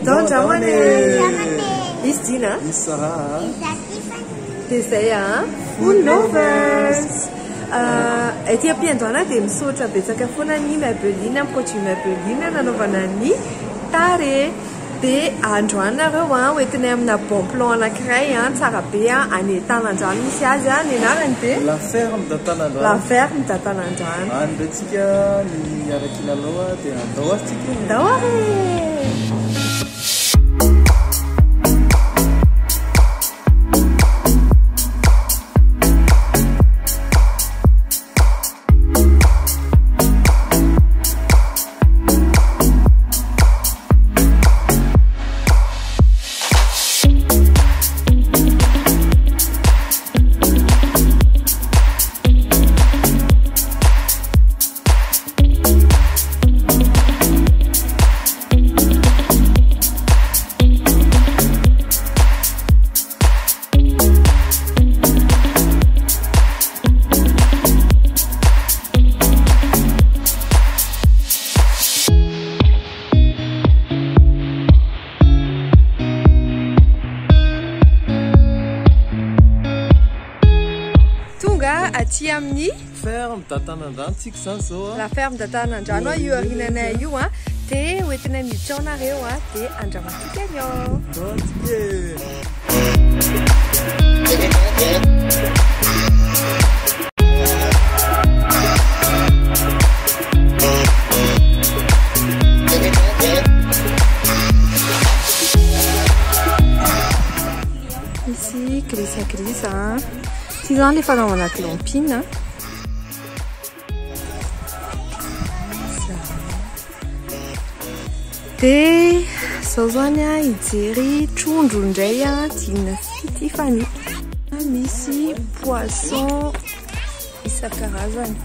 Ndao andramana e! Izy Dina a! Izy Sarah a! Dia izay a! Food lovers! Ety am-piandohana dia misaotra betsaka foana ny Maybelline amin'ny produit Maybelline nanaovana ny tarehy. Dia androany nareo a, hoentinay amina bon plan anankiray a, tsara be a, any Antanandrano misy azy a, ny anarany dia? La ferme d'Antanandrano. La ferme d'Antanandrano. Any indray tsika ny hiara-kilalao a, dia andao ary tsika e. Andao ary e! Tonga aty amin'ny Ferme d'Antanandrano tsika izany izao a. La ferme d'Antanandrano io aoriananay io a. Dia hoentinay miditra ao nareo a, dia andramantsika ny ao. Ndao tsika e. Misy grisagris a. Ity izany ilay fanaovana glamping a. Dia izao izany a, hijery trondro indray a, Dina sy Tiffany. Misy poisson isan-karazany.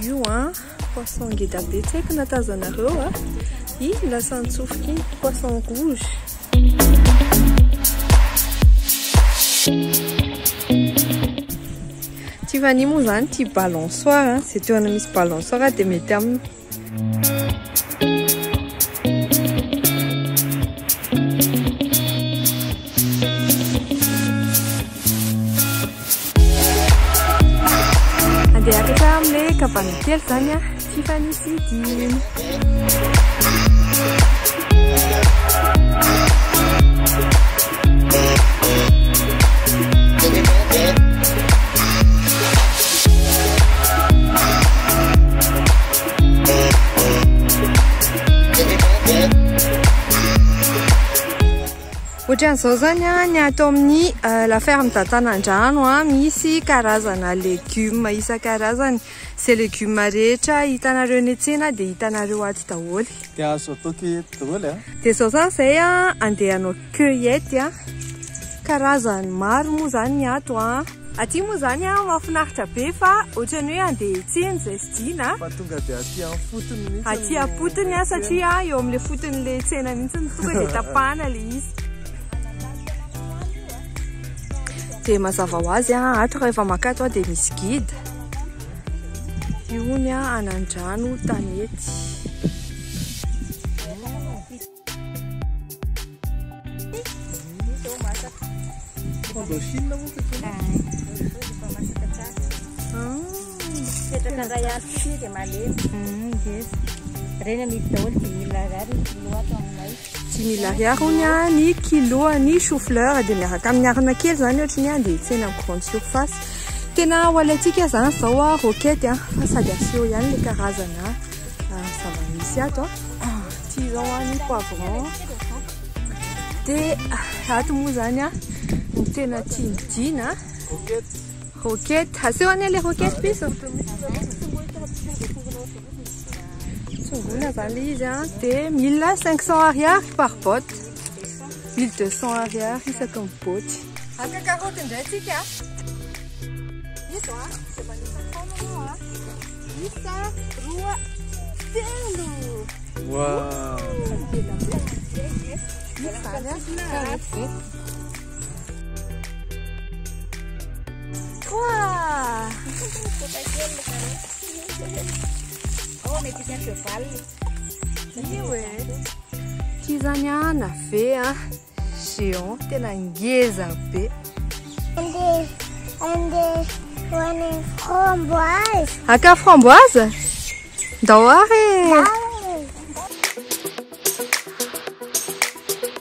Io a, poisson ngeda be, tsy haiko na tazanareo a. Iny lasa nitsofoka iny, poisson rouge. Tiffany moa izany tia balançoire, izay toerana misy balançoire dia mety aminy. Andeha hiakatra amin'ilay cabane kely izany a, Tiffany sy Dina. Ohatran'izao izany ny ato amin'ny la ferme d'Antanandrano, misy karazana legioma isan-karazany. Izay legioma rehetra hitanareo eny an-tsena dia hitanareo ato daholo. Dia azo atao cueillette daholo a. Dia izao izany izay andeha hanao cueillette a. Karazany maro moa izany ny ato a. Aty moa izany mahafinaritra be fa ohatran'ny hoe andeha hiantsena izay sy Dina. Fa tonga dia aty amin'ny fotony mihitsy. Aty am-potony satria eo amin'ilay foton'ilay tsena mihitsy no tonga dia tapahana ilay izy. Dia mazava ho azy ato rehefa maka ato dia misy guide. Io hono anandrano tanety. Mipetraka indray andro ity dia malemy. Ireny amidy daholo 10 000 ariary ny kilo ato aminay. 10 000 ariary hono ny kilo ny chou fleur dia miaraka amin'ny arina kely izany ohatry ny andeha hiantsena amin'ny grande surface. Tena ho alaintsika izany izao a roquette a, fa sady aseho ihany ilay karazana zava-misy ato a. Ity izao ny poivron. Dia ato moa izany a ny tena tian'i Dina. Roquette. Aseho anie ilay roquette piso. Tsongoina izany ilay izy a, dia 1500 ariary par botte. 1200 ariary isaky ny botte. Haka karoty indray tsika. Izo a, dia manisa foana ianao a. Isa, roa, telo. Wow. Izany a, karoty be. Trois. Oh, mety hisy cheval. Io e. Ity zany a navet a géant tena ngeza be. Andeha ho any framboise. Haka framboise? Ndao ary e.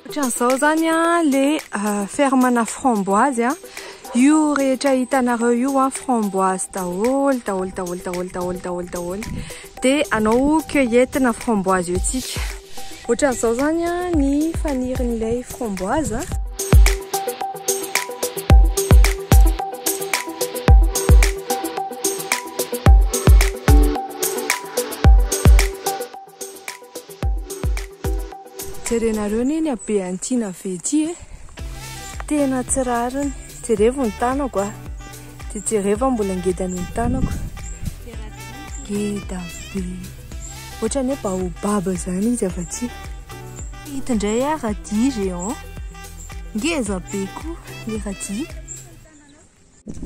Ohatran'izao zany a le ferme-na framboise a. Io rehetra hitanareo io a framboise daholo daholo daholo daholo daholo daholo daholo. Dia anao cueillette-na framboise io tsika. Ohatran'izao zany a ny fanirin'ilay framboise. Jerenareo anie ny habean'ity navet ity e. Tena tsy rariny. Jerevo ny tanako a. Dia jerevo fa mbola ngeda noho ny tanako. Ngeda be. Ohatran'ny hoe baobab zany izy avy aty. Ito indray a radis géant. Ngeza be koa ny radis.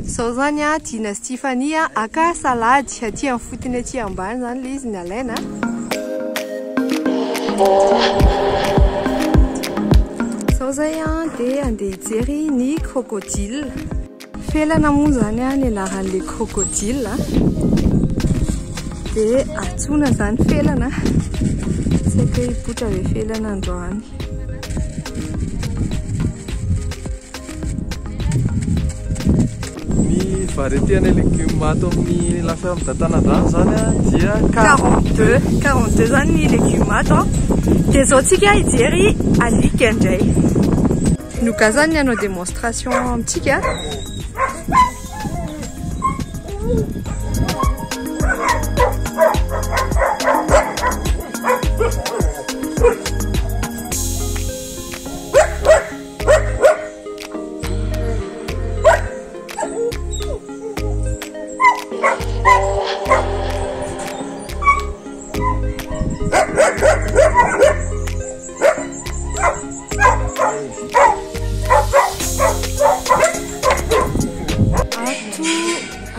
Izao zany a Dina sy Tiffany a haka salady aty amin'ny fotony aty ambany zany ilay izy ny alaina. Izao zay a dia andeha hijery ny crocodile. Felana moa zany a ny anaran'ilay crocodile. Dia antsoina zany felana. Tsy haiko hoe hipoitra ve felana androany. Ny variété an'ny légumes ato amin'ny la ferme d'Antanandrano zany a dia 42. 42 zany ny légumes ato a. Dia izao tsika hijery alika indray. Noga zany ny hanao démonstration amintsika.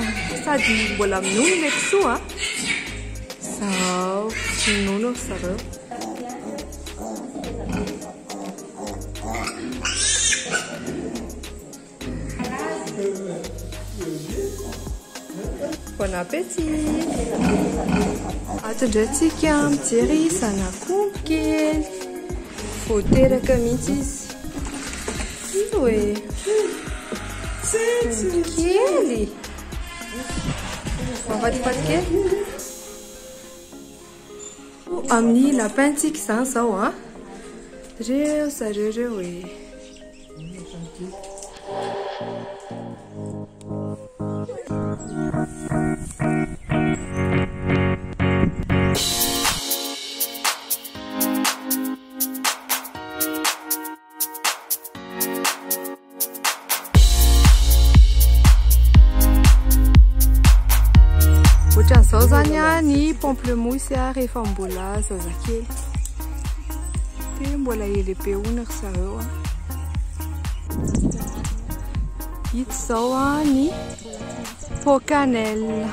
Ato sady mbola minono ilay kisoa a. Zao minono ry zareo. Bon appétit. Ato indray tsika mijery zanak'omby kely. Vao teraka mihitsy izy. Io e. Omby kely. Mahafatifaty kely. Amin'ny lapin tsika izany izao a. Reo zareo reo e. Ohatran'izao zany a ny pamplemousse a rehefa mbola zazakely. Dia mbola ela be hono ry zareo a. Ito izao a ny pocanelle.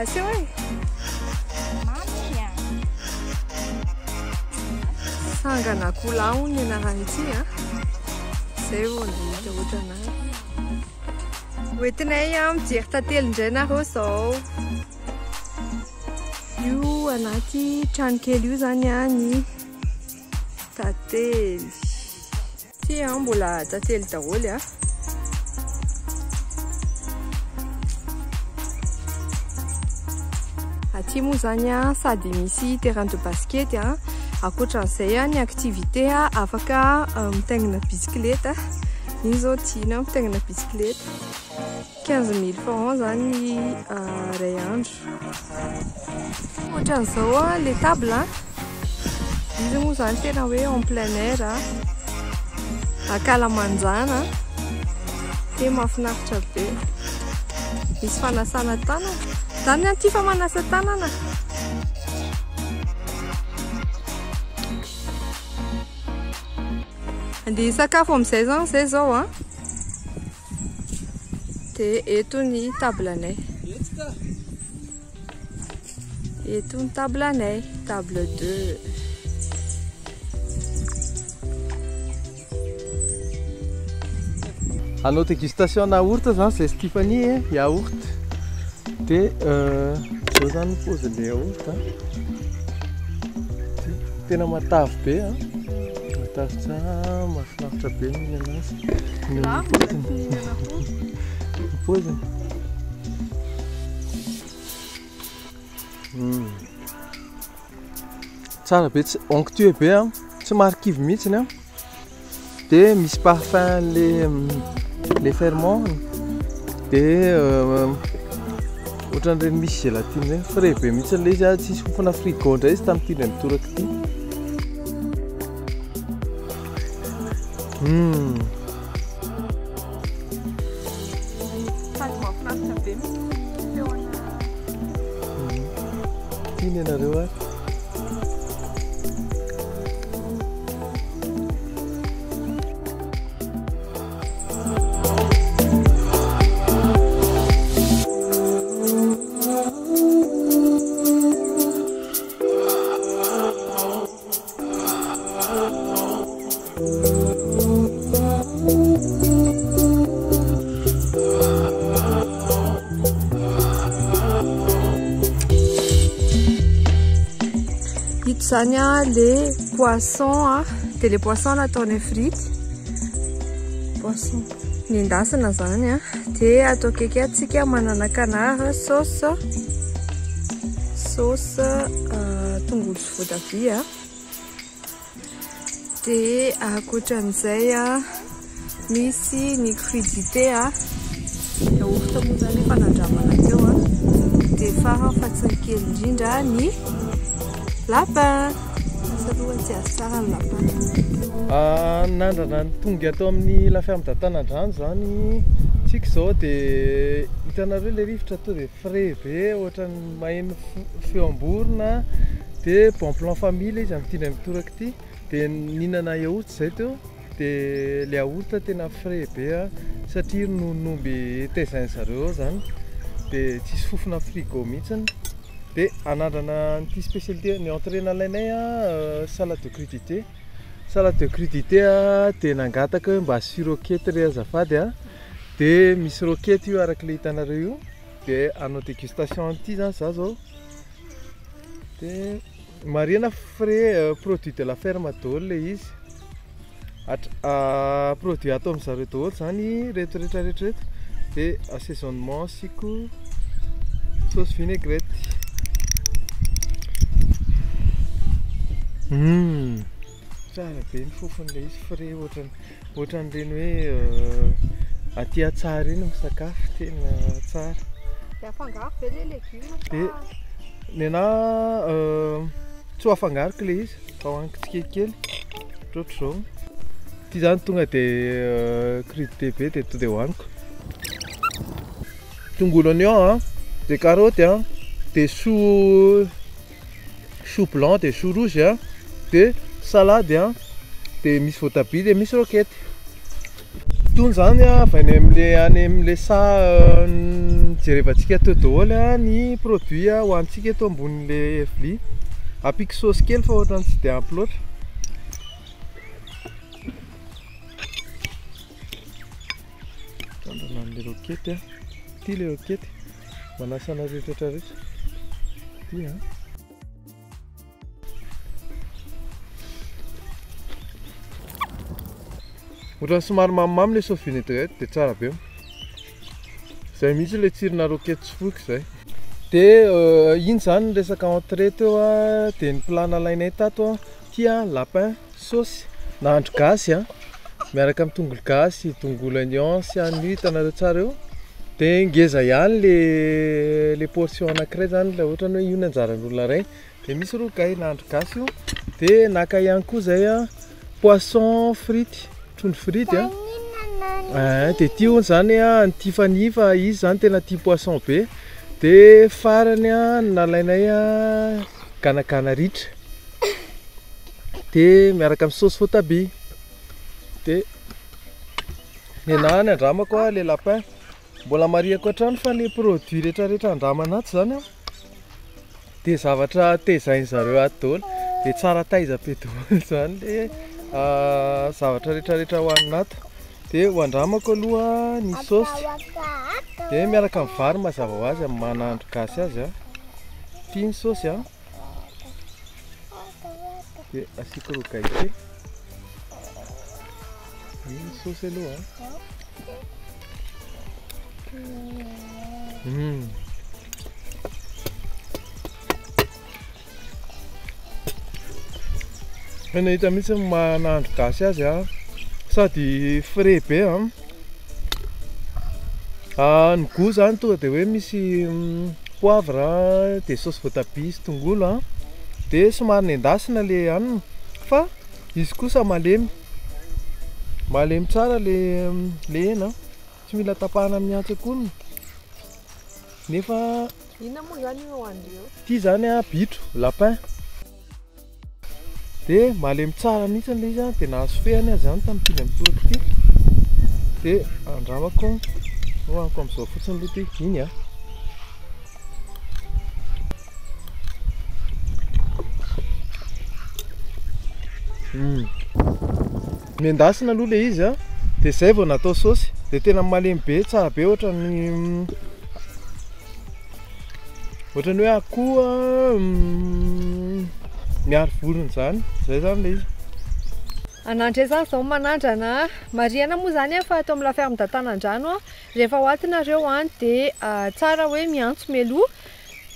Aseho e. Sangana akoho hono ny anaran'ity a. Izay vao nahita ohatranahy. Hoentinay a mijery tantely indray nareo izao. Io anaty trano kely io zany a ny tantely. Ty a mbola tantely daholo a. Aty moa zany a sady misy terrain de basket a. Ankoatran'izay a ny activité a afaka mitaingina bisikileta. Iny zao tiana mitaingina bisikileta. 15 000 francs zany ny iray andro. Ohatran'izao a le table a. Izy moa zany tena hoe en plein air a. Ankalamanjana. Tena mahafinaritra be. Misy fanasana tanana. Zany aty fa manasa tanana. Andeha hisakafo amin'izay zany izay zao a. Dia eto ny table-nay. Eto ny table-nay, table 2. Hanao dégustation ana yaourt zany zay sy Tiffany e, yaourt. Dia zao zany ny paozin'ilay yaourt a. Ty tena matavy be a. Matavy tsara, mahafinaritra be ny mihinana azy. Ny paoziny. Ny paoziny. Tsara be, tsy onctueux be a, tsy marikivy mihitsiny a. Dia misy parfum le ferment, dia ohatran'ireny misy gélatine ireny, frais be mihitsy ilay izy a, tsisy fofona frigo indray izy tamin'ity indray mitoraka ity. Sady mahafinaritra be misy feona. Tiany ianareo ary. Ito zany a le poisson a, dia le poisson nataonay frity, poisson nendasina zany a, dia atao akaiky atsika manana canard sauce, sauce tongolo sy voatabia, dia ankoatran'izay a misy ny crudité a, yaourt moa zany efa nandramana teo a, dia farany fa tsy ny kely indrindra ny lapin. Asa aloha tsy azo tsara ny lapin. Nandrana ny tonga ato amin'ny La Ferme d'Antanandrano zany tsika izao, dia hitanareo ilay rivotra to dia frais be, ohatran'ny maheno feom-borona, dia bon plan famille izy amin'ity indray mitoraka ity. Dia nihinana yaourt izay teo, dia ilay yaourt tena frais be a, satria rononon'omby tezain zareo ao zany, dia tsisy fofona frigo mihitsiny. Dia anandrana an'ity spécialité ny entrée nalainay a, salade de crudité. Salade de crudité a, dia nangataka hoe mba asio roquette re azafady a, dia misy roquette io araka ilay hitanareo io, dia hanao dégustation an'ity zany za zao. Dia marihana frais produit de la ferme daholo ilay izy. Produit ato amin'ny zareo daholo zany reto rehetra rehetra reto. Dia assaisonnement asiako sauce vinaigrette. Tsara be ny fofon'ilay izy, frais ohatran'ireny hoe aty an-tsaha ireny misakafo, tena tsara. Dia afangaro ve ilay légume sa? Dia ny anahy tsy ho afangaroko ilay izy fa hohaniko tsikelikely ohatrohatr'izao. Ity zany tonga dia crudité be dia tonga dia hohaniko. Tongolo oignon a, dia karaoty a, dia chou, chou blanc dia chou rouge a, dia salade a, dia misy voatabia dia misy roquette. Itony zany a, avy any amin'le any amin'le saha nijerevantsika teo daholo a ny produit a hohanintsika eto ambonin'le vilia. Ampiako saosy kely fa ohatran'ny tsy dia ampy loatra. Andrana an'le roquette a. Ity le roquette. Manasa anareo rehetra rehetra. Ity a. Ohatran'ny somary mamimamy le sauce vinaigrette dia tsara be. Zay mihitsy le tsirona roquette tsy foiko zay. Dia iny zany ny resaka entrée teo a, dia ny plat nalainay tato a, ity a lapin sauce nahandro gasy a, miaraka amin'ny tongolo gasy, tongolo oignon sy an'io hitanareo tsara eo. Dia ngeza ihany le portion anankiray zany raha ohatra hoe io ny anjaran'olona iray. Dia misy rougail nahandro gasy io. Dia naka ihany koa zay a poisson frity, trondro frity a. Dia ity hono zany a ny Tiffany fa izy zany tena tia poisson be. Dia farany a nalainay a ganagana ritra. Dia miaraka amin'ny sauce voatabia. Dia ny anahy ny andramako a le lapin. Mbola marihako hatrany fa le produit rehetrarehetra andramana ato zany a dia zavatra tezain zareo ato daholo, dia tsara taiza be daholo zany le zavatra rehetrarehetra hohanina ato. Dia ho andramako aloha ny saosy dia miaraka amin'ny vary mazava ho azy amin'ny maha nahandro gasy azy a. Ity ny saosy a, dia asiako rogay kely. Iny ny saosy aloha a. Tena hita mihitsy ny maha nahandro gasy azy a, sady frais be a. Ny goût zany tonga dia hoe misy poivre dia saosy voatabia sy tongolo a, dia somary nendasina le hanina fa izy kosa malemy, malemy tsara le hena, tsy mila tapahana amin'ny antsy akory nefa. Inona moa zany io hohanindreo? Ity zany a bitro, lapin. Dia malemy tsara mihitsy ilay izy a, dia nahazo fehany aho zany tamin'ity indray mitoraka ity. Dia andramako hohaniko amin'izao fotsiny aloha ity, iny a. Nendasina aloha ilay izy a, dia izay vao natao saosy, dia tena malemy be, tsara be ohatran'ny ohatran'ny hoe akoho miaro vorona izany, izay izany ilay izy. Anandra izany izao manandrana. Marihana moa izany fa ato amin'ny La Ferme d'Antanandrano rehefa ho ato nareo dia tsara hoe miantso mialoha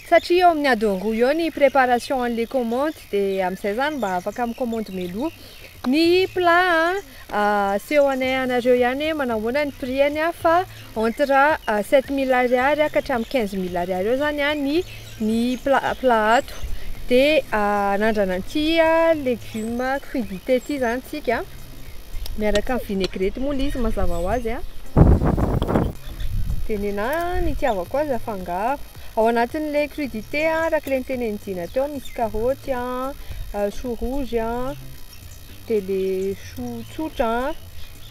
satria eo amin'ny adiny 2 eo ny préparation an'ilay commande dia amin'izay izany mba afaka mi-commande mialoha. Ny plat aseho anay anareo ihany hoe manahoana ny prix-ny fa entre 7 000 ariary ka hatramin'ny 15 000 ariary eo zany ny plat ato. Dia anandrana an'ity légume crudité ity zany tsika miaraka amin'ny vinaigrette moa ilay izy mazava ho azy a. Dia ny anahy ny itiavako azy afangaro ao anatin'ilay crudité araka ilay nitenen'i Dina teo, misy karaoty a, chou rouge a, dia le chou tsotra a,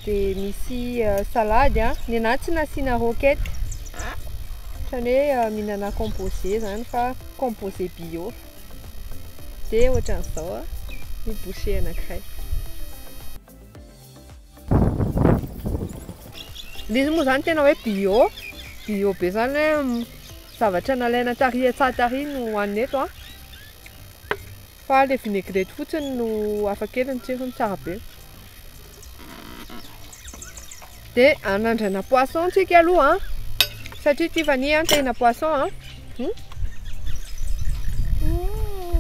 dia misy salady a. Ny anahy tsy nasiana roquette, ohatran'ny hoe mihinana composé zany fa composé bio. Dia ohatran'izao ny bouchée anankiray. Ilay izy moa zany tena hoe bio, bio be zany hoe zavatra nalaina tary an-tsaha tary no hohanina eto a. Fa ilay vinaigrette fotsiny no hafa kely ny tsirony, tsara be. Dia anandrana poisson tsika aloha satria Tiffany tena poisson a.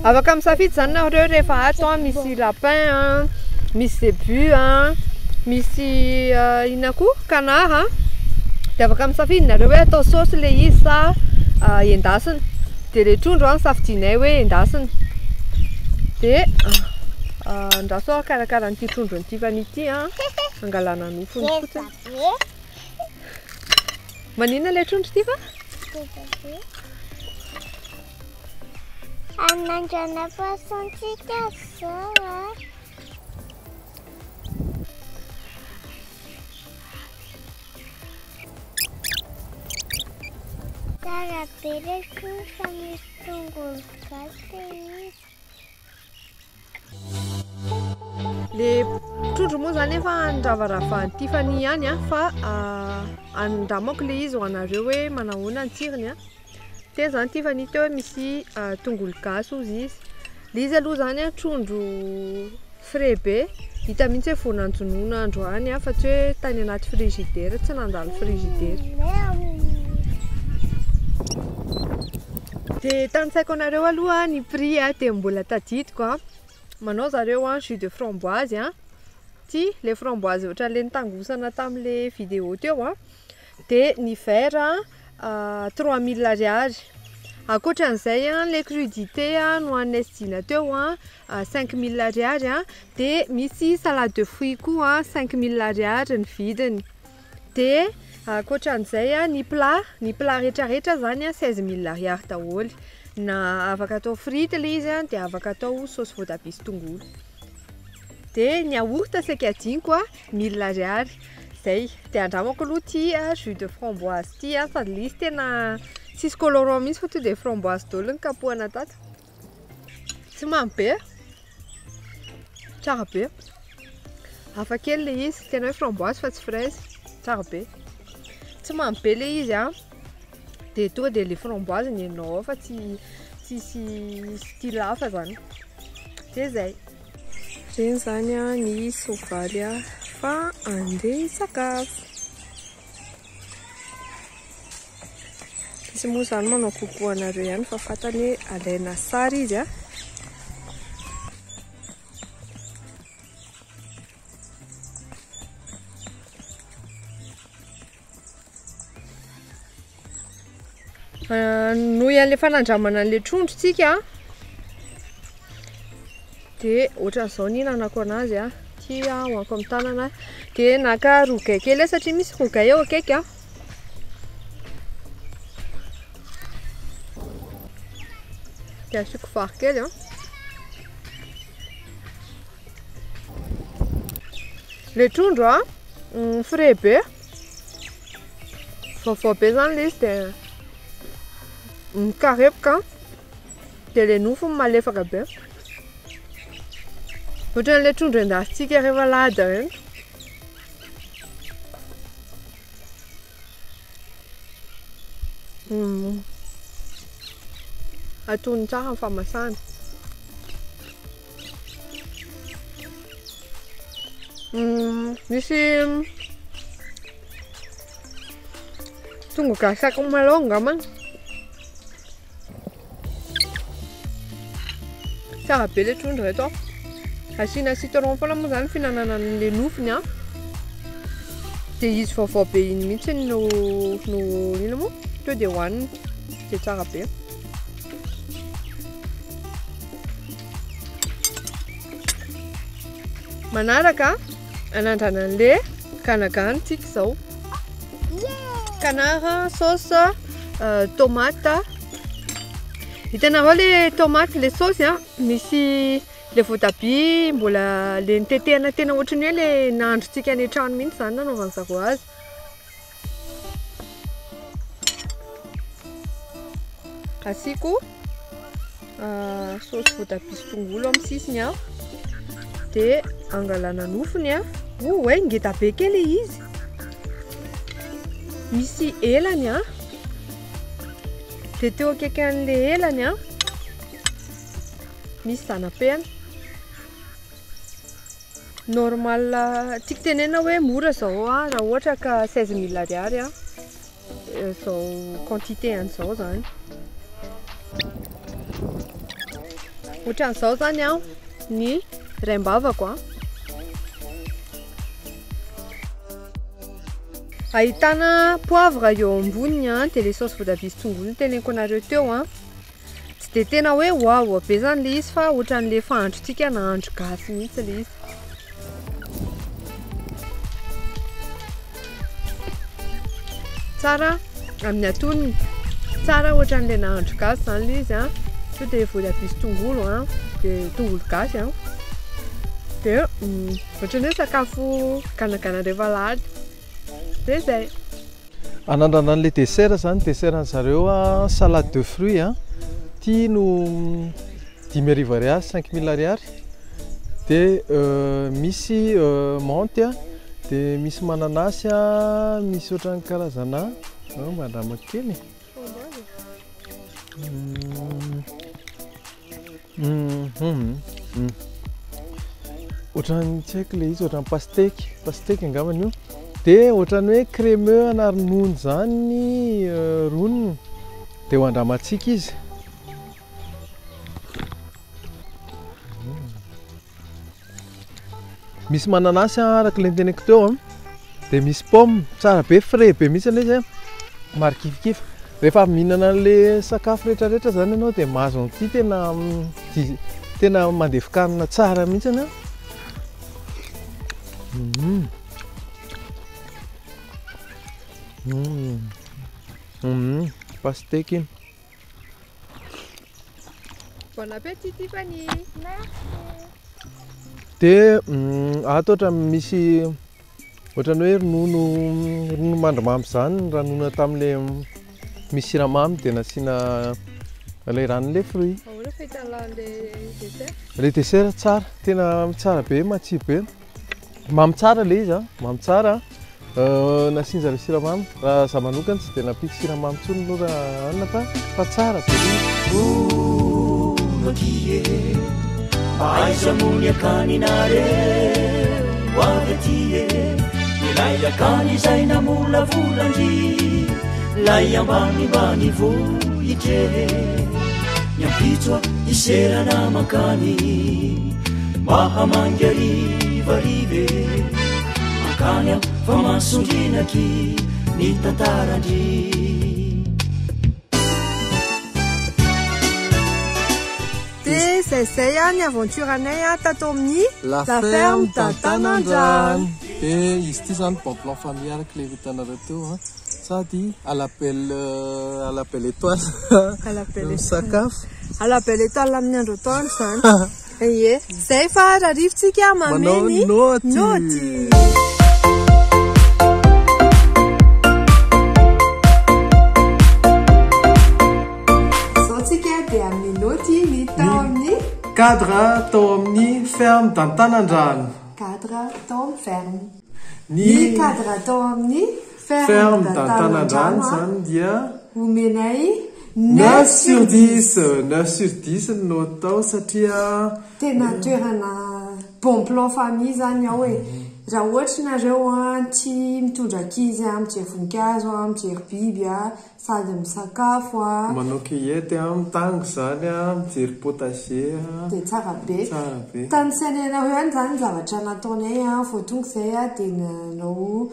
Afaka misafidy zany nareo rehefa ato a, misy lapin a, misy zébu a, misy inona koa canard a. Dia afaka misafidy nareo hoe atao saosy ilay izy sa endasina. Dia ilay trondro a safidinay hoe endasina. Dia andraso aho karakara an'ity trondron'i Tiffany ity a, angalana nofony fotsiny. Maninona ilay trondro ity fa? Anandrana poisson tsika zao a. Tsara be ilay trondro fa misy tongolo gasy ilay izy. Le trondro moa zany efa niravaravahan'i Tiffany ihany a, fa andramako ilay izy ho anareo hoe manahoana ny tsirony a. Teny zany Tiffany teo hoe misy tongolo gasy hozy izy. Ilay izy aloha zany a trondro frais be, hita mihitsy hoe vao nanjonoana androany a, fa tsy hoe tany anaty frigidaire, tsy nandalo frigidaire. Dia tantsaiko anareo aloha ny prix a, dia mbola tadidiko a. Manao zareo a jus de framboise a, ty le framboise ohatran'ilay nitangosana tamin'ilay vidéo teo a. Dia ny verre 3 000 ariary. Ankoatran'izay a, le crudité nohaninay sy Dina teo a 5 000 ariary a. Dia misy salade de fruits koa 5 000 ariary ny vidiny. Dia ankoatran'izay a, ny plat rehetrarehetra zany a 16 000 ariary daholo. Na afaka atao frite ilay izy a, dia afaka atao saosy voatabia sy tongolo. Dia ny yaourt saika adinoko a 1 000 ariary. Zay, dia andramako aloha ty jus de framboise ty a, sady le izy tena tsisy colorant mihitsy fa tonga dia framboise daholo ny kapohana tato. Tsy mamy be, tsara be. Hafa kely le izy, tena hoe framboise fa tsy fraise, tsara be. Tsy mamy be le izy a, dia tonga dia le framboise ny henonao ao fa tsy tsisy style hafa zany. Dia zay. Ireny zany ny soavaly fa andeha hisakafo. Izy moa zany manao coucou anareo ihany fa fantany hoe alaina sary izy a. Noho an'ilay fanandramana an'ilay trondro tsika dia ohatran'izao ny nihinanako anazy a. Ty hohaniko amin'ny tanana dia naka rogay kely aho satria misy rogay eo akaiky a. Dia asiako vary kely a. Le trondro a, frais be. Vaovao be zany le izy dia mikarepoka dia le nofony malefaka be. Ohatran'ilay trondro endasintsika rehefa alahady ireny. Atonony tsara ny famasahana. Misy tongolo gasy sakamalaho angambany. Tsara be le trondro reto. Asiana citron foana moa zany fihinanana an'le nofony a. Dia izy vaovao be iny mihitsy no no inona moa? Tonga dia hohanina. Dia tsara be. Manaraka anandrana an'le ganagana tsika izao. Canard sauce tomate. Hitanareo le tomate le sauce a, misy le voatabia mbola le nitetehana tena ohatran'ny hoe le nahandrontsika any an-trano mihitsy zany nanaovan'ny zareo azy. Asiako saosy voatabia sy tongolo amin'ny sisiny a, dia angalana nofony a. Oay, ngeda be kely izy. Misy elany a. Dia teo akaikin'le elany a, misy zana-pehana. Normal, tiako tenenina hoe mora zao a, raha ohatra ka 16 000 ariary a, zao quantité an'izao zany. Ohatran'izao zany a ny raim-bavako a. Ahitana poivre eo amboniny a, dia le saosy voatabia sy tongolo no teneniko anareo teo a. Tsy dia tena hoe waouh be zany le izy fa ohatran'le fahandrontsika nahandro gasy mihitsy le izy. Tsara amin'ny atonony, tsara ohatran'le nahandro gasy zany le izy a. Sao dia voatabia sy tongolo a, dia tongolo gasy a. Dia ohatran'ny hoe sakafo ganagana rehefa alahady. Dia zay. Anandrana an'le dessert zany, dessert an'zareo a, salade de fruits a. Ty no 5 500 ariary, 5000 ariary. Dia misy menthe a, dia misy mananasy a, misy ohatran'ny karazana mba andramako kely. Ohatran'ny tsy haiko le izy, ohatran'ny pastèque, pastèque angambany io. Dia ohatran'ny hoe crémeux ana ronono zany roniny. Dia ho andramantsika izy. Misy mananasy araka ilay niteneniko teo a. Dia misy pomme, tsara be, frais be mihitsy ilay izy a. Marikifikify. Rehefa avy mihinana an'le sakafo rehetrarehetra zany ianao dia mahazo an'ity tena tena mandevokanina tsara mihitsy a. Pastèque iny. Bon appétit Tiffany. Dia ato ohatra misy Ohatran'ny hoe ronono ronono mandrimamy izany ny ranona tamin'ilay misy siramamy dia nasiana ilay ranon'ilay fruit. Ahoana fahitanao an'ilay dessert? Ilay dessert tsara, tena tsara be, matsiro be. Mamy tsara ilay izy an, mamy tsara. Nasian-jareo siramamy. Raha za manokana tsy dia nampiako siramamy intsony aloha raha hanina fa fa tsara be ilay izy. Hono akia e, mba aiza moa ny akaninareo avy aty e? Ilay akany izay namolavolan-dry, ilay ambanimbany vohitra e. Ny ampitso hiserana mankany, mba hamangy harivariva e. Mankany aho fa mahasondriana aky ny tantaran-dry. Dia zay zay ny aventure anay tato amin'ny La ferme d'Antanandrano. Dia izy ity zany bon plan famille araka ilay hitanareo teo an. Sady à la belle à la belle étoile. À la belle étoile. Misakafo. À la belle étoile amin'ny andro atoandro zany. Ie. Zay fa rarivontsika Manao mameny noty. noty. Zao tsika dia amin'ny noty ny tao amin'ny Cadre tao amin'ny ferme d'Antanandrano. cadre tao amin'ny ferme. Ny Ny cadre tao amin'ny ferme ferme d'Antanandrano d'Antanandrano zany dia omenay 9 sur 10. 9 sur 10 ny note tao satria Tena toerana bon plan famille zany ao e. Raha ohatra nareo an tia mitondra ankizy an, mijery voninkazo an, mijery biby an, sady misakafo an, manao cueillette an, mitango zany an, mijery potager an. dia tsara be. Tsara be. Tanisainay anareo ihany zany ny zavatra nataonay an, vao tonga izay an dia nanao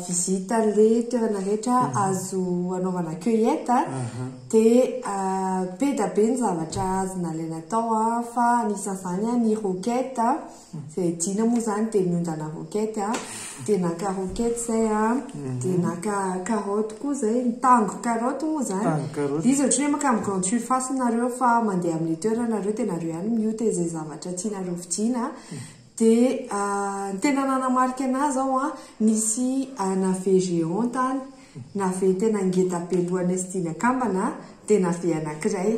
visite an'ilay toerana rehetra azo anaovana cueillette an. Dia be dia be ny zavatra azo nalaina tao an, fa anisan'izany an ny roquette an, izay Dina moa zany dia miondana roquette an, dia naka roquette izay an, dia naka carotte koa izay, mitango carotte moa zany. Mitango carotte. Izy ohatran'ny hoe maka amin'ny grande surface nareo fa mandeha amin'ilay toerana nareo dia nareo ihany mioty izay zavatra tianareo vidiana. Dia ny tena nanamarika anahy zao an, nisy navet géant tany, navet tena ngeda be lohanay sy Dina kambana, dia navet anankiray.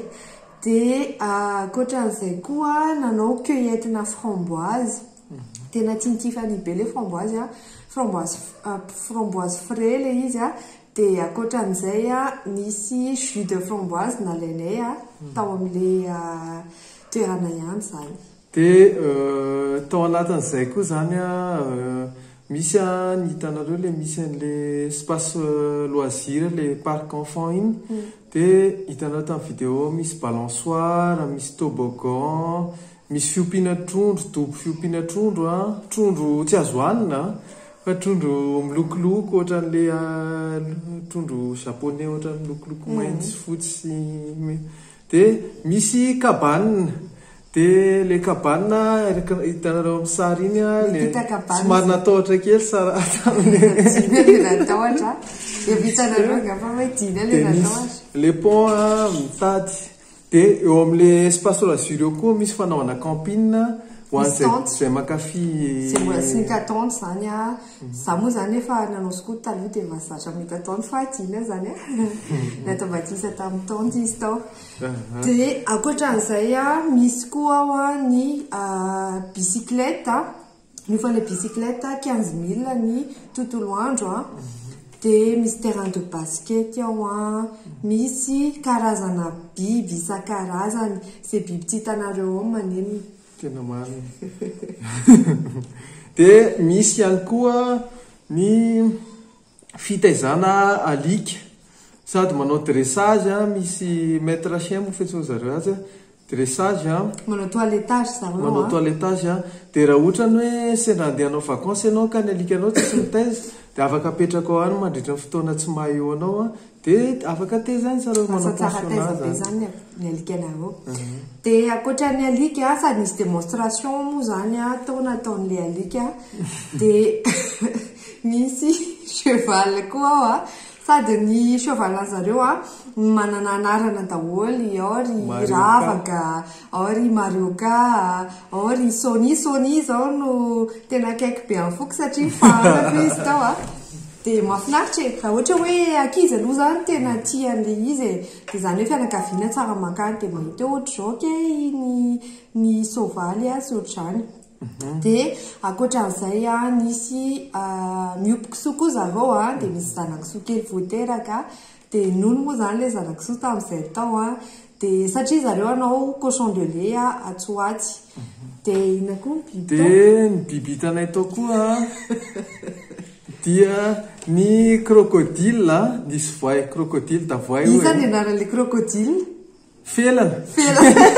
Dia ankoatran'izay koa nanao cueillette-na framboise. Tena tian'i Tiffany be ilay framboise an, framboise framboise frais ilay izy an. Dia ankoatran'izay an, nisy jus de framboise nalainay an, tao amin'ilay toerana ihany izany. Dia tao anatin'izay koa izany an, misy an, ny hitanareo ilay misy an'ilay espace loisir, ilay parc enfant iny. Dia hitanareo tamin'ny vidéo misy balançoire, misy toboggan, misy fiompiana trondro, dobo fiompiana trondro an, trondro tsy azo hanina an, fa trondro milokoloko ohatran'ilay trondro japonais ohatran'ny milokoloko mainty sy fotsy sy mena. Dia misy cabane, dia ilay cabane araka hitanareo amin'ny sary iny an, Ilay ilay vita cabane somary izay. natahotra kely Sarah tamin'ilay Dina ilay natahotra. Efa hitanareo angamba hoe Dina ilay Dia misy natahotra. ilay pont an, mitady. Dia eo amin'ilay espace loisir eo koa misy fanaovana camping ho Misy an'izay tente. izay mankafy Izay mbola tsy nita tente izany an. Izaho moa izany efa nanao scout taloha dia mahazatra mahita tente fa Dina izany an. Natao batisa tamin'ny tente izy tao. Dia ankoatran'izay an, misy koa ao an ny bicyclette. Mihofa ilay bicyclette 15 000 ny tontolo andro an. Dia misy terrain de basket ao an, misy karazana biby isan-karazany, izay biby tsy hitanareo ao maninona. Tena marina. Dia misy ihany koa ny fitaizana alika. Sady manao dressage, misy maître chien moa fiantsoan-dry zareo azy, dressage. Manao toilettage zareo an. Manao toilettage an. Dia raha ohatra ny hoe sendra handeha hanao vacances ianao ka ny alikanao tsisy mitaiza, dia afaka apetraka ao any mandritra ny fotoana tsy maha eo anao an, dia afaka tezainy zareo Lasa manao tsara pensionnat taiza be zany. zany ny alikanareo. Dia ankoatra ny alika, sady nisy démonstration moa zany an, tao nataon'ilay alika, dia misy cheval koa ao an. Sady ny cheval an'zareo a manana anarana daholo, ao ry Marioka. Ravaka, ao ry Marioka, ao ry Sony. Sony zao no tena akaiky be amin'ny foko satria fahanako izy tao a. Dia mahafinaritra e. Raha ohatra hoe ankizy aloha zany tena tia an'ilay izy e. Dia izany hoe fianakaviana tsara mankany dia mahita hoe ohatr'izao kay ny ny soavaly a sy ohatr'izany. Dia ankoatran'izay a, nisy miompy kisoa koa zareo a, dia misy zana-kisoa kely vao teraka. Dia nono moa izany ilay zana-kisoa tamin'izay tao a. Dia satria zareo hanao cochon de lait a, atsy ho atsy. Dia inona koa ny biby tao? Dia ny biby hitanay tao koa dia ny crocodile, nisy voay, crocodile d'avoay hoy. Iza ny anaran'ilay crocodile? Felana. Felana.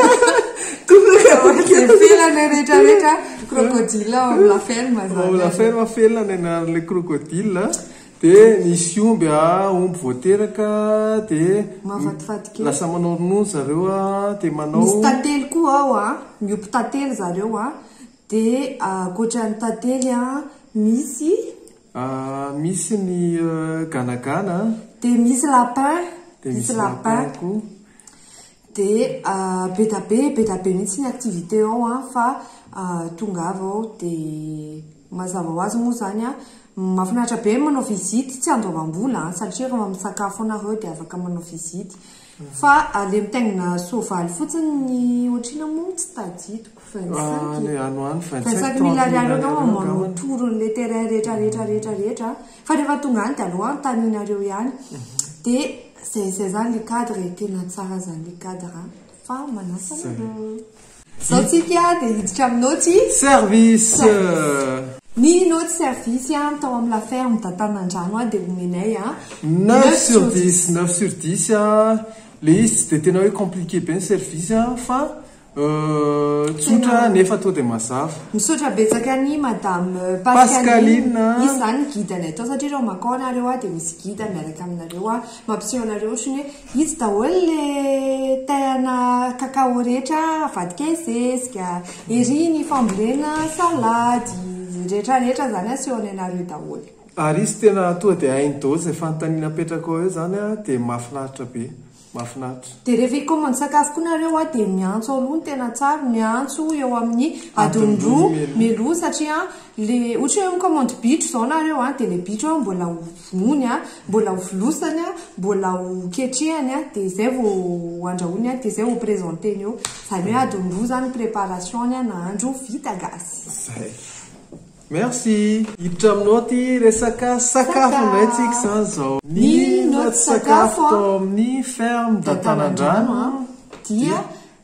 Izay felana rehetra rehetra, crocodile ao amin'ny la ferme zany. Ao amin'ny la ferme, felana ny anaran'ilay crocodile. Dia nisy omby a, omby vao teraka dia Mahafatifaty kely. lasa manao ronono zareo a, dia manao. Misy tantely koa ao a, miompy tantely zareo a. Dia ankoatran'ny tantely a, misy. Misy ny ganagana. Dia misy lapin. Dia misy lapin koa. Dia be dia be, be dia be mihitsy ny activité ao an, fa tongava ao dia mazava ho azy moa izany an, mahafinaritra be ny manao visite, tsy andoavam-bola an, satria rehefa misakafo ao nareo dia afaka manao visite. Fa le mitaingina soavaly fotsiny ny ohatr'inona moa tsy tadidiko, 25 Any ho any, 25, 25 mille ariary eo angamba 30 manao mille tour an'ilay terrain rehetra rehetra rehetra rehetra, fa rehefa tonga any dia aleo anontanianareo ihany. Dia zay zay zany le cadre e, tena tsara zany le cadre an, fa manasa anareo. Zao tsika dia hiditra amin'ny naoty Service. Ny naoty service an, tao amin'ny la ferme d'Antanandrano an dia omenay an 9 sur 10, 9 sur 10 an, le izy tsy dia tena hoe compliqué be ny service an, fa tsotra nefa tonga dia mazava. Misaotra betsaka an'i Madame Pascaline. Pascaline. Izy izany ny guide anay tao satria raha mankao nareo dia misy guide miaraka aminareo mampiseho anareo ohatry ny hoe izy daholo le taina cacao rehetra avadika zezika, ery ny fambolena salady, rehetra rehetra izany asehony anareo daholo. Ary izy tena tonga dia hainy daholo izay fanontaniana apetraka ao eo izany dia mahafinaritra be. Mahafinaritra. Dia rehefa hi-commande sakafo koa nareo a dia miantso aloha no tena tsara, miantso eo amin'ny adiny roa mialoha satria le ohatra hoe mi-commande bitro izao nareo a dia le bitro a mbola ho vonoiny a, mbola ho volosany a, mbola ho ketrehany a, dia izay vao ho andrahoiny a, dia izay ho présenter-ny eo. Izany hoe adiny roa izany préparation-ny a nahandro vita gasy. Zay. Merci. Hiditra amin'ny naoty resaka sakafo indray tsika izany izao. Ny naoty sakafo tao amin'ny ferme d'Antanandrano dia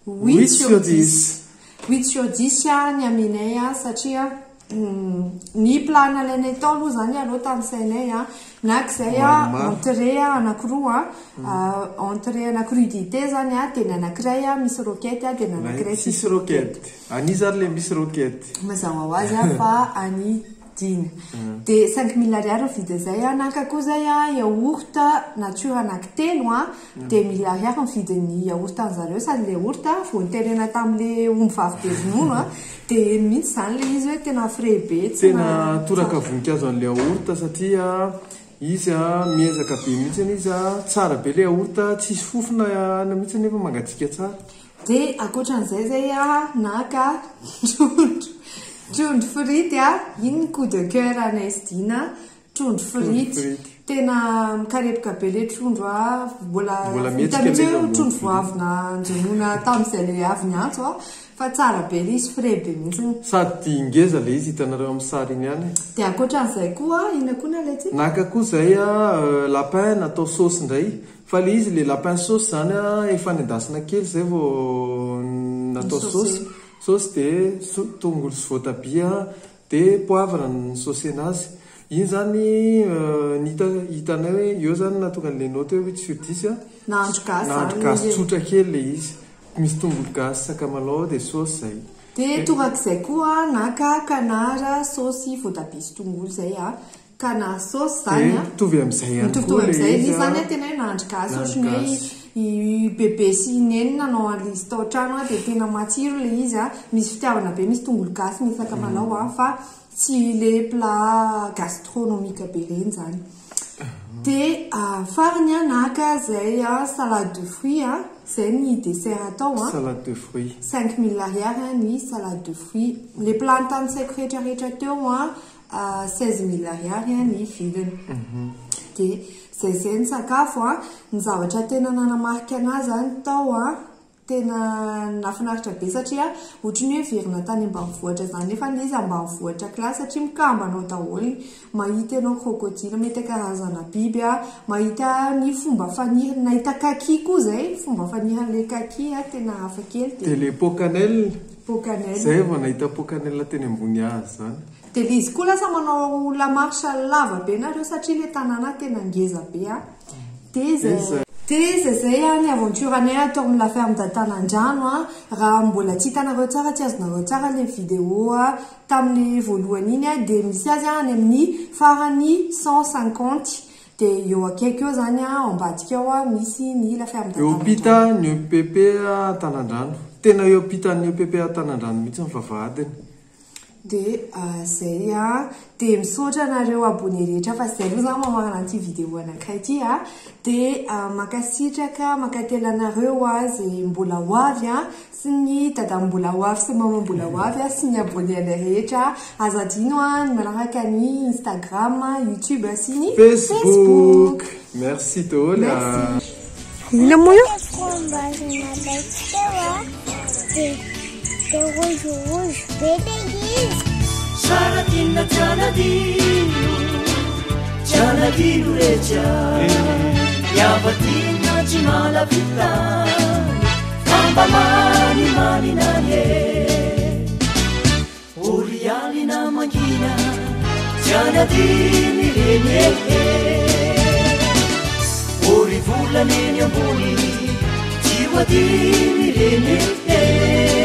huit sur dix. Huit sur dix ny amenay satria ny plat nalainay tao aloha izany aloha tanisainay naka izay entrée anankiroa, entrée ana crudité izany dia ny anankiray misy roquette dia ny anankiray tsisy roquette. An'iza ary ilay misy roquette? Mazava ho azy fa any Dina. Dia 5000 ariary ny vidin'izay. Naka koa izay yaourt nature anankitelo dia 1000 ariary ny vidin'ny yaourt an'zareo sady ilay yaourt vao niterena tamin'ilay omby vavy be ronono dia eny mihitsy izany ilay izy hoe tena frais be, tsy Tena na- toraka voninkazo an'ilay yaourt satria izy miezaka be mihitsy izy, tsara be ilay yaourt, tsisy fofona any mihitsy nefa mangatsiaka tsara. Dia ankoatran'izay izay naka trondro, trondro frity a, iny ny coup de cœur anay sy Dina, trondro frity. Tena mikarepoka be ilay trondro a, mbola Mbola hita mihetsika mihitsy ilay hoe izy trondro ambony vao avy nanjonoana tamin'izay ilay avy niantso a, fa tsara be ilay izy, frais be mihitsy. Sady ngeza ilay izy hitanareo amin'ny sary iny ihany. Dia ankoatran'izay koa, inona koa nalaintsika? Naka koa izay lapin natao saosy indray. Fa le izy le lapin sauce zany a efa nendasina kely zay vao natao sauce, sauce de tongolo sy voatabia de poivre ny saucena azy. Iny zany ny hita hitanay hoe eo zany nahatonga an'le note hoe huit sur dix a. Nahandro gasy zany Nahandro gasy izy e. tsotra kely le izy. Misy tongolo gasy sakamalaho de sauce zay. De torak'izay koa naka canard saosy voatabia sy tongolo zay a. Canard sauce zany Dia a. mitovy amin'izay ihany koa Mitovitovy ilay amin'izay. izy Izy zany a. a tena hoe nahandro gasy ohatry ny Nahandro hoe gasy. i bebe sy i neny nanao an'ilay izy tao an-trano a, dia tena matsiro ilay izy a. Misy fitiavana be, misy tongolo gasy, misy sakamalaho a, fa tsy ilay plat gastronomique be ireny zany. Dia farany a, naka zay a salade de fruits a, zay ny dessert atao a. Salade de fruits. 5 000 ariary ny salade de fruits. Le plat notanisaiko rehetrarehetra teo a, 16 000 ariary ny vidiny. Dia zay ny sakafo a. Ny zavatra tena nanamarika anazy zany tao a, tena nafinaritra be satria ohatry ny hoe verina tany ambanivohitra zany, nefa izy ambanivohitra classe satria mikambanao daholo, mahita ianao crocodile, mahita karazana biby a, mahita ny fomba faniriny, nahita kaki koa zay, fomba faniran'le kaki a tena hafa kely. Dia le pot cannelle. Pot cannelle. Zay vao nahita pot cannelle teny ambony hazo zany. Dia le izy koa lasa manao la marche lava be nareo satria le tanàna tena ngeza be a. Dia zay a ny aventure anay atao amin'ny la ferme d'Antanandrano a. Raha mbola tsy hitanareo tsara, tsy azonareo tsara le vidéo a tamin'ny voalohany iny a, dia misy azy a any amin'ny farany 150, dia eo akaiky eo zany a, ambadika ao a, misy ny la ferme Eo d'Antanandrano. Pita ny EPP Antanandrano, tena eo pitan'ny EPP Antanandrano mihitsy ny vavahadiny. Dia zay a, dia misaotra anareo abonné rehetra, fa zay aloha zany mamarana an'ity vidéo anankiray ity a. Dia mankasitraka, mankatela anareo a zay mbola ho avy a, sy ny dada mbola ho avy, sy mama mbola ho avy a, sy ny abonné anay rehetra. Aza adino a ny manaraka ny Instagram, YouTube sy ny Facebook. Merci daholo a. Inona moa io? Fromage nalaiko teo a, dia rouge rouge be le izy. Saratina tianadino, tianadino retia iavatina tsy malavitany famba manimaninany orialina mangina tianadiny reny e ory volaneny ambony tioadiny reny e.